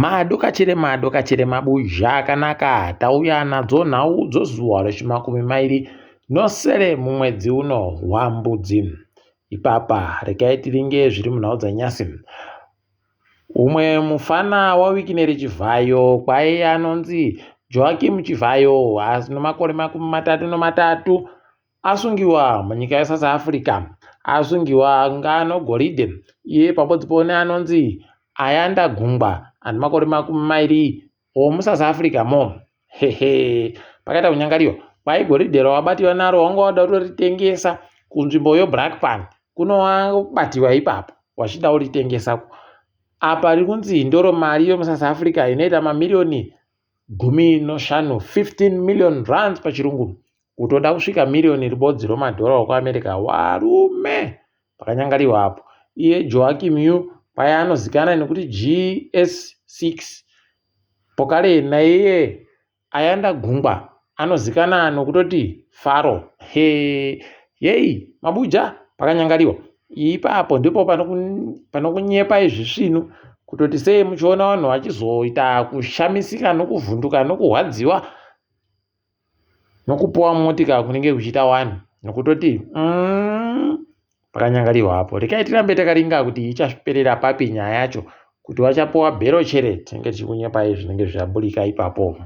Madokachire madokachire mabuzha akanaka tauya nadzo nhau dzozuva rechimakumi mairi nosere mumwedzi uno waMbudzi. Ipapa regai tiringe zviri munhau dzanyasi. Umwe mufana waWicknell Chivhayo kwaiye anonzi Joakim Chivhayo ane makore 33 Asungiwa munyika yeSouth Africa asungiwa ngano goridhe iye pabodzipo neanonzi Ayanda Gungwa ane makore 20 omuSouth Africa mo hehe pakaita kunyangariwa kwai goridhe rawabatiwa naro wanga wada kutoritengesa kunzvimbo yoBrakpan kunowabatiwa ipapo wachida kuritengesa apa riri kunzi ndoro mari yomuSouth Africa inoita mamiriyoni 15 15 million rands pachirungu kutoda kusvika miriyoni ribodzi romadhora okuAmerica warume pakanyangariwa apo iye Joakim Yu paya anozikana nekuti GS6 pokale naiye Ayanda Gungwa anozikana nokutoti Faro he yei mabuja pakanyangariwa ipapo ndipo panokunyepai zvisvinu kutoti sei muchiona vanhu vachizoita kushamisika nokuvhunduka nokurwadziwa nokupuwa motika kunenge kuchiita vanhu nokutoti mm, pakanyangariwa apo rekai tirambe takaringa kuti ichaperera papi nyaya yacho kuti vachapuwa bhero chere tinenge tichikunyepai zvinenge zvaburika ipapo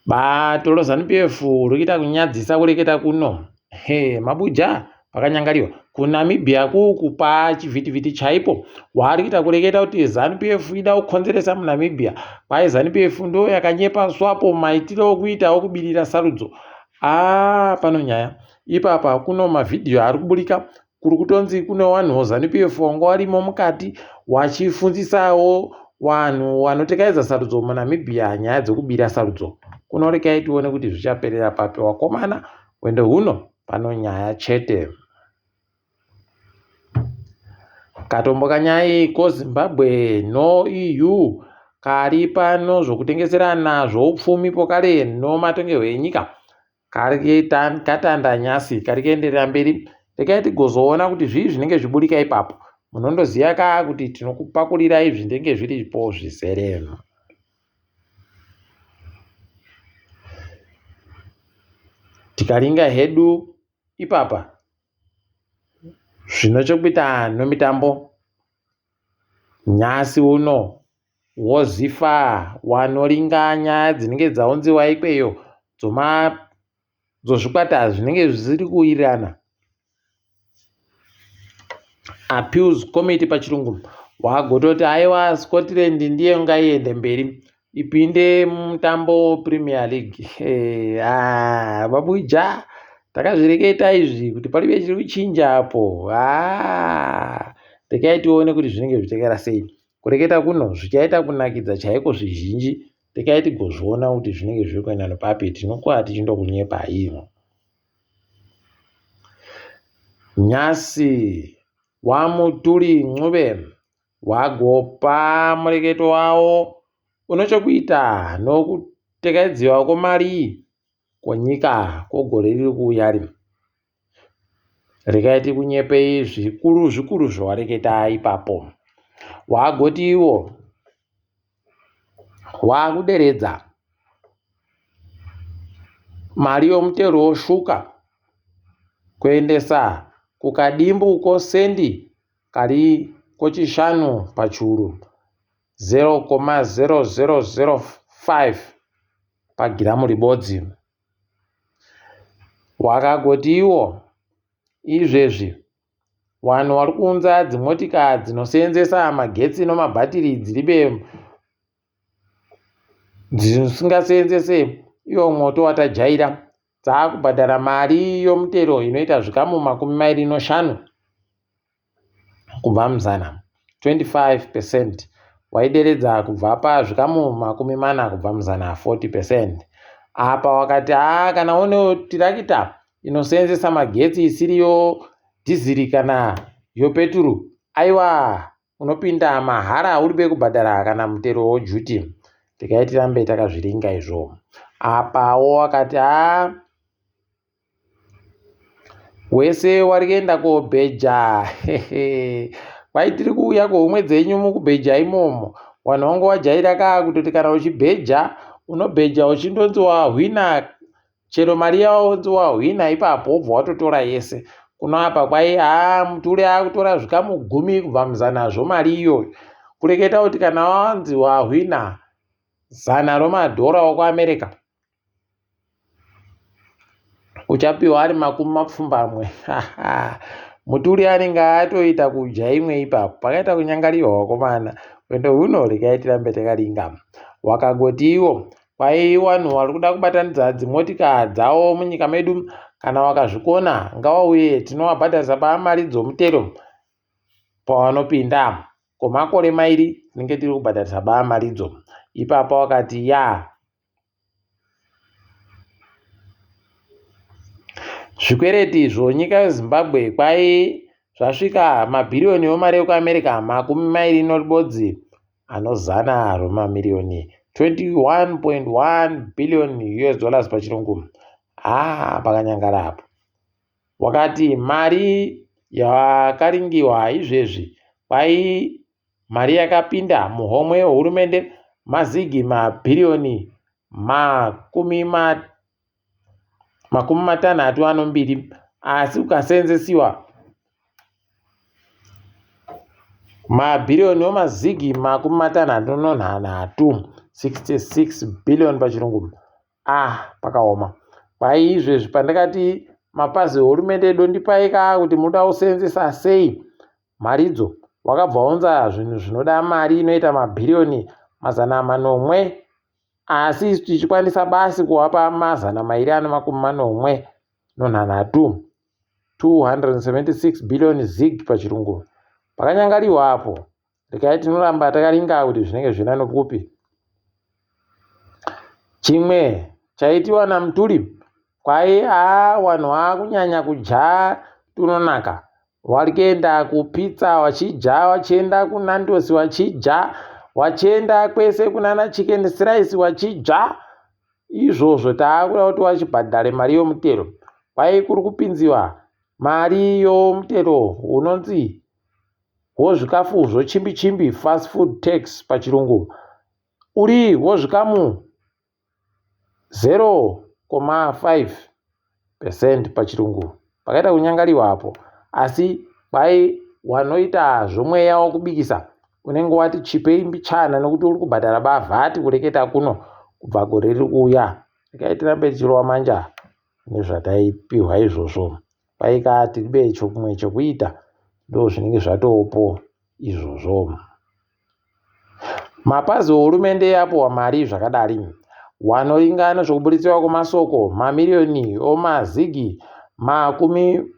Bato reZanu PF rikuita kunyadzisa kureketa kuno. He, mabuja pakanyangariwa. KuNamibia kuku pachivhitivhiti chaipo waari kuita kureketa kuti Zanu PF ida kukonzeresa muNamibia. Kwai Zanu PF ndo yakanyepa swapo maitiro okuita okubirira sarudzo. Ah, pano nyaya. Ipapa kuno mavhidhiyo ari kuburika kuri kutonzi kune wanhu Zanu PF wanga warimo mukati wachifunzisawo wanhu wanotekaidza sarudzo muNamibia nyaya dzekubira sarudzo. Kuno rekai tione kuti zvichaperera papi wakomana hwendo huno pano nyaya chete. Katombo kanyai ko Zimbabwe no EU kari pano zvokutengeserana zvoupfumi pokare no matongerwo enyika Katanda nyasi kari kuenderera mberi rekai tigozoona kuti zvii zvinenge zviburika ipapo munondoziva ka kuti tinokupakurirai zvinenge zviripo zvizere tikaringa hedu ipapa zvino chokuita nomitambo nyasi uno Wozifa wanoringa nyaya dzinenge dzaunziwa ikweyo dzoma dzozvikwata zvinenge zvisiri kuwirirana. Appeals Committee pachirungu wagototi aiwa Scotland ndiyo ngaiende mberi ipinde mumutambo Premier League. Hey, ah, babuja takazvireketa izvi kuti palibe chiri kuchinja apo. Ah, rekai tione kuti zvinenge zvichakaita sei. Kureketa kuno zvichaita kunakidza chaiko zvizhinji rekai tigozviona kuti zvinenge zviri kuenda nepapi tinokuva tichindokunyepai. Nyasi waMutuli Ncube wagopa mureketo wawo unochokuita nokutekaidziwa kwemari kwenyika kwegore riri kuuya rino. Regai tikunyepei zvikuru zvikuru zvawareketa ipapo. Wagoti iwo wakuderedza mari yomutero woshuka kuendesa kukadimbu kosendi kari kochishanu pachuru 0,0005 pagiramu ribodzi. Wakagoti iwo izvezvi wanhu wari kuunza dzimotika dzinoseenzesa magetsi nomabhatiri dziribe dzisingaseenzese iwo mwoto watajaira dzaakubhadhara mari yomutero inoita zvikamu 25 kubva muzana 25 percent waideredza kubva pazvikamu 40 kubva muzana 40 percent apa wakati haa kana une tirakita inoseenzesa magetsi isiri yodhiziri kana yopeturu aiwa unopinda mahara uri pekubhadhara kana mutero wojuti tikai tirambe takazviringa izvo apawo wakati haa Wese wari kuenda kobheja Kwai tiri kuuya kuhomwe dzenyu mukubheja imomo. Vanhu vangu vajaira kaa kutoti kana uchibheja unobheja uchindonzi wahwina chero mari yaunzi wahwina ipapo wobva watotora yese. Kuno apa kwai haa mutuli akutora zvikamu gumi kubva muzana zvomari iyoyo. Kureketa kuti kana wanzi wahwina zana romadhora okuAmerica uchapiwa ari makumi mapfumbamwe muturi anenge atoita kudya imwe ipapo pakaita kunyangariwa vakomana rwendo rwuno regai tirambe takaringa wakagoti iwo kwai vanhu vari kuda kubatanidza dzimotika dzavo munyika medu kana wakazvikona ngavauye tinovabhadharisa pamari dzomutero pavanopinda kwemakore mairi tinenge tiri kubhadharisa baa maridzo ipapa wakati ya Zvikwereti zvonyika yeZimbabwe kwai zvasvika mabhiriyoni emari yekuAmerica 21 anozana rwemamiriyoni 21.1 billion US dollars pachirungu. Haa pakanyangara apo. Wakati mari yakaringiwa izvezvi kwai mari yakapinda muhomwe yehurumende mazigi mabhiriyoni makumi makumi matanhatu anombiri asi ukaseenzesiwa mabhiriyoni omazigi makumi matanhatu nonhanhatu 66 billion pachirungu ah pakaoma kwai izvezvi pandakati mapazi ehurumende edu ndipai kaa kuti munoda kuseenzesa sei mharidzo wakabva waunza zvinhu zvinoda mari inoita mabhiriyoni mazana manomwe asi isu tichikwanisa basi kuvapa mazana mairi ane makumi manomwe nonhanhatu 276 billion zig pachirungu pakanyangariwa apo rekai tinoramba takaringa kuti zvinenge zvina nokupi chimwe chaitiwa namutuli kwai a wanhu akunyanya kudya tunonaka Vari kuenda kupizza vachidya, vachienda kuNandos vachidya, vachienda kwese kunana chicken slice vachidya. Izvozvo taakuda kuti vachibhadhare mari yomutero. Kwai kuri kupinziwa mari yomutero unonzi wozvikafu zvochimbi chimbi fast food tax pachirungu uri wozvikamu 0,5 percent pachirungu pakaita kunyangariwa apo asi kwai wanoita zvomweya wokubikisa unenge wati chipei mbichana nekuti uri kubhadhara bavhati kureketa kuno kubva gore riri kuuya regai tirambe tichirova manja nezvataipihwa izvozvo kwaika tiribe chokumwe chokuita ndo zvinenge zvatopo izvozvo Mapazi ehurumende apuwa mari zvakadari. Wanoringana zvekuburitswa kwemasoko mamiriyoni omazigi makumi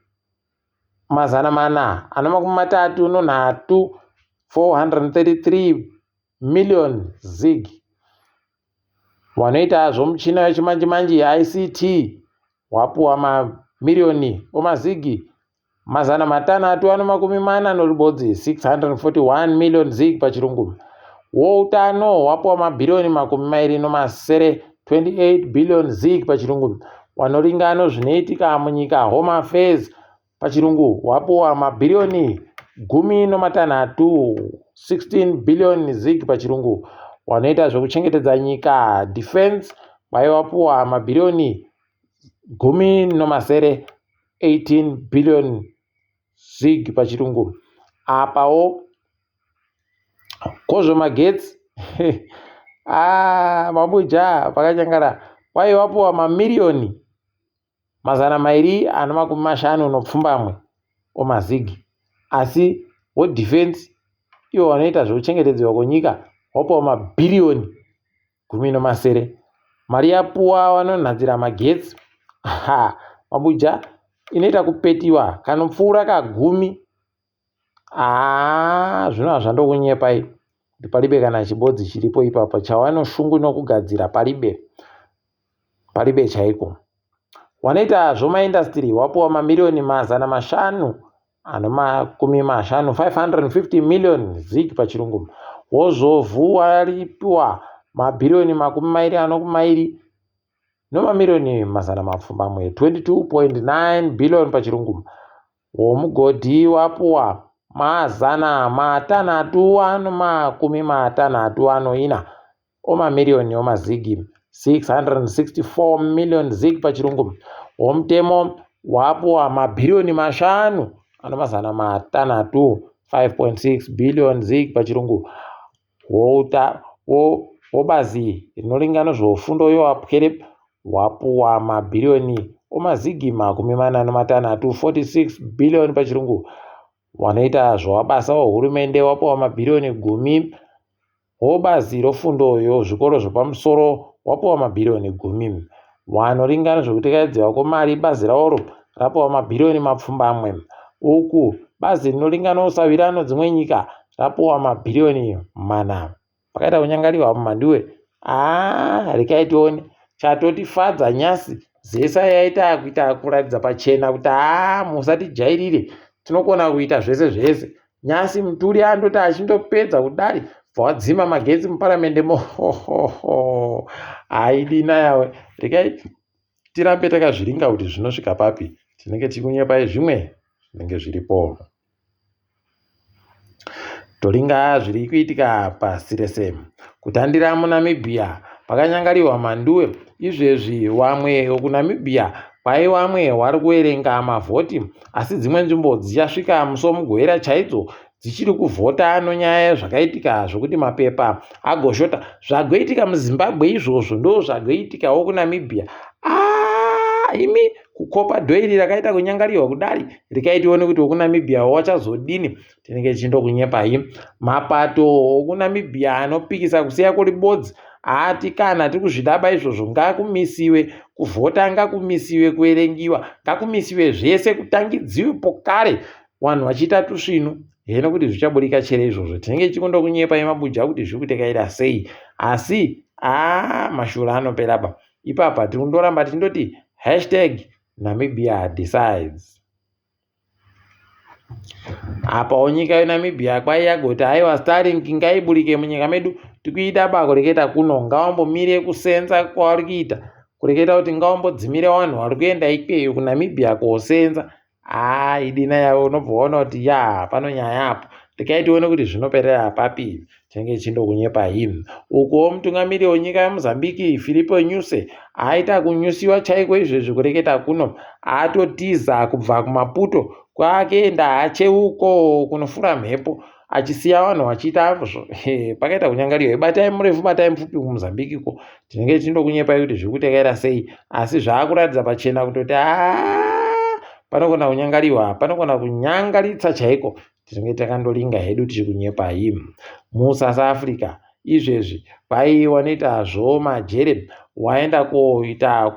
mazana mana ane makumi matatu nonhatu 433 million zig. Wanoita zvomuchina wechimanje manje ICT wapuwa mamiriyoni omazigi mazana matanhatu ano makumi mana noribodzi 641 million zig pachirungu. Woutano wapuwa mabhiriyoni makumi mairi nomasere 28 billion zig pachirungu. Wanoringano zvinoitika munyika Home Affairs pachirungu wapuwa mabhiriyoni gumi nomatanhatu 16 billion zig pachirungu. Wanoita zvekuchengetedza nyika Defence vaivapuwa mabhiriyoni gumi nomasere 18 billion zig pachirungu. Apawo kozvemagetsi ah, mabuja pakanyangara kwaivapuwa mamiriyoni mazana mairi ane makumi mashanu nopfumbamwe omazigi asi wodefense ivo vanoita zvekuchengetedzwa kwenyika wapuwa mabhiriyoni gumi nomasere mari yapuwa vanonhadzira magetsi ha mabuja inoita kupetiwa kanopfuura kagumi haa zvino hazvandokunyepai kuti palibe kana chibodzi chiripo ipapa chawanoshungu nokugadzira palibe palibe chaiko wanoita zvomaindastiri wapuwa mamiriyoni mazana mashanu ano makumi mashanu 550 million zig pachirungu wozovhu waripiwa mabhiriyoni makumi mairi anokumairi nomamiriyoni mazana mapfumbamwe 22.9 billion pachirungu womugodhi wapuwa 664 omamiriyoni omazigi, 664 million zig pachirungu. Womutemo wapuwa mabhiriyoni 5.6, 5.6 billion zig pachirungu. Wobazi rinoringa nezvofundo yowapwere wapuwa mabhiriyoni omazigi 46, 46 billion pachirungu. Wanoita zvowabasa wehurumende wapuwa mabhiriyoni 10. Wobazi rofundo yozvikoro zvepamusoro wapuwa mabhiriyoni 10. Wanoringa nezvekutekaidziwa kwemari bazi raoro rapuwa mabhiriyoni 7. Uku bazi rinoringa nousawira nodzimwe nyika rapuwa mabhiriyoni 4. Pakaita kunyangariwa apo mhanduwe. Haa rekai tione. Chatotifadza nyasi ZESA yaita kuita kuratidza pachena kuti haa musatijairire, tinokona kuita zvese zvese. Nyasi Mutuli andoti achindopedza kudari bva wadzima magetsi muparamende mohohoho. Haidina yawe. Rekai tirambe takazviringa kuti zvinosvika papi. Tinenge tichikunyepai zvimwe zvinenge zviripo. Toringa zviri kuitika pasi rese. Kutandira muNamibia pakanyangariwa mhanduwe izvezvi wamwe wekuNamibia kwai wamwe wari kuverenga mavhoti asi dzimwe nzvimbo dzichasvika musi weMugovera chaidzo dzichiri kuvhota nonyaya yezvakaitika zvokuti mapepa agoshota. Zvagoitika muZimbabwe izvozvo ndo zvagoitikawo kuNamibia. Ah, imi kukopa dhoiri rakaita kunyangariwa kudari rekai tione kuti wekuNamibia wachazodini. Tinenge tichindokunyepai. Mapato okuNamibia anopikisa kusiya kuribodzi haati kana tiri kuzvidaba izvozvo ngakumisiwe kuvhota ngakumisiwe kuverengiwa ngakumisiwe zvese kutangidziwe pokare vanhu vachiita tusvinu heno kuti zvichaburika chere izvozvo tinenge tichikundokunyepai mabuja kuti zviri kutekaira sei asi aa mashura anopera ba ipapa tiri kundoramba tichindoti hashtag Namibia decides. Apawo nyika yeNamibia kwai yagoti haiwa Starlink ngaiburike munyika medu tikuida ba kureketa kuno ngawambomire kusenza kwavari kuita kureketa kuti ngawambodzimire vanhu vari kuenda ikweyo kuNamibia kosenza. Haa idina yavo unobva waona kuti ya pano nyaya apo rekai tione kuti zvinoperera papi tinenge tichindokunyepa him. Ukuwo mutungamiri wenyika yeMozambique Filipe Nyuse aita kunyusiwa chaiko izvezvi kureketa kuno atotiza kubva kuMaputo kwaakenda acheuko kunofura mhepo achisiya vanhu vachiita pakaita kunyangariwa ibatai murefu batai mupfupi kuMozambique ko tinenge tichindokunyepai kuti zviri kutekaira sei asi zvaakuratidza pachena kutoti aa panogona kunyangariwa panogona kunyangaritsa chaiko tinenge takandoringa hedu tichikunyepai muSouth Africa izvezvi kwai wanoita zvomajere waenda koita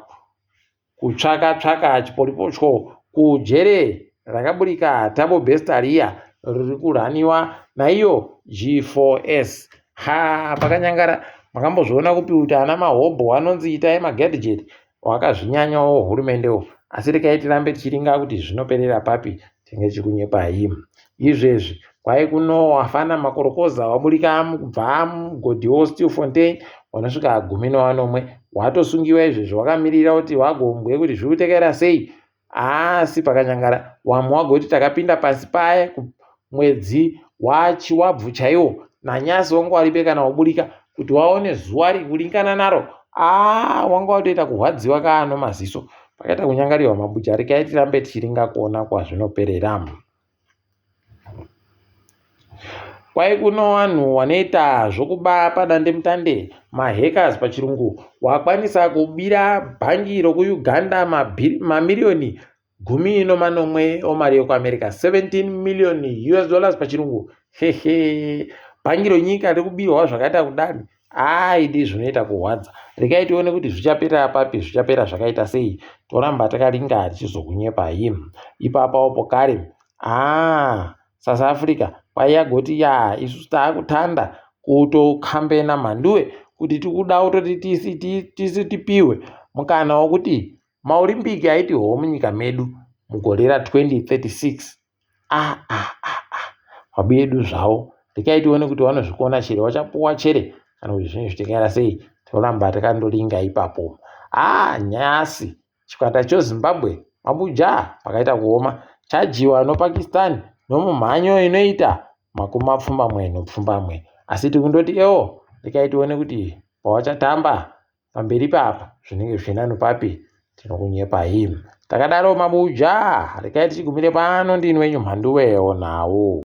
kutsvaka tsvaka chipolipocho kujere rakaburika Thabo Bester riya riri kuraniwa naiyo G4S. Ha pakanyangara makambozviona kupi kuti ana mahobho anonzi itai magadget wakazvinyanyawo hurumendewo asi rekai tirambe tichiringa kuti zvinoperera papi tinge chikunyepai izvezvi kwai kuno wafana makorokoza waburika kubva mugodhi woStilfontein wanosvika 17 watosungiwa izvezvi wakamirira kuti wagombwe kuti zviri kutekera sei asi pakanyangara wamwe wagoti takapinda pasi paya mwedzi wachiwabvu chaiwo nanyasi wanga waripe kana waburika kuti waone zuva rikuringana naro aa wanga watoita kurwadziwa kaano maziso pakaita kunyangariwa mabuja rekai tirambe tichiringa kuona kwazvinoperera. Kwai kuno vanhu wanoita zvokuba padandemutande mahackers pachirungu wakwanisa kubira bhangi rokuUganda mamiriyoni 17 omari yokuAmerica 17 million US dollars pachirungu hehe bhangi ronyika riri kubirwa zvakaita kudani aidi zvinoita kurwadza regai tione kuti zvichapera papi zvichapera zvakaita sei toramba takaringa tichizokunyepai ipapawo pokare aa South Africa kwaiyagoti ya isusu taakutanda kutokambena mhanduwe kuti tikuda kutoti tisi tipiwe mukana wokuti maOlympic aitihwawo munyika medu mugore ra 2036 ah, ah, ah, ah. Vabu edu zvavo rekai tione kuti vanozvikona chere vachapuwa chere kana kuti zvinenge zvitekaira sei toramba takandoringa ipapo ah nyasi chikwata cheZimbabwe mabuja pakaita kuoma chajiwa noPakistan Nomumhanyo inoita 87. Asi tikundoti ewo regai tione kuti pawachatamba pamberi papa zvinenge zvichienda nopapi tinokunyepai. Takadaro mabuja regai tichigumire pano ndini wenyu Mhanduwe nhau.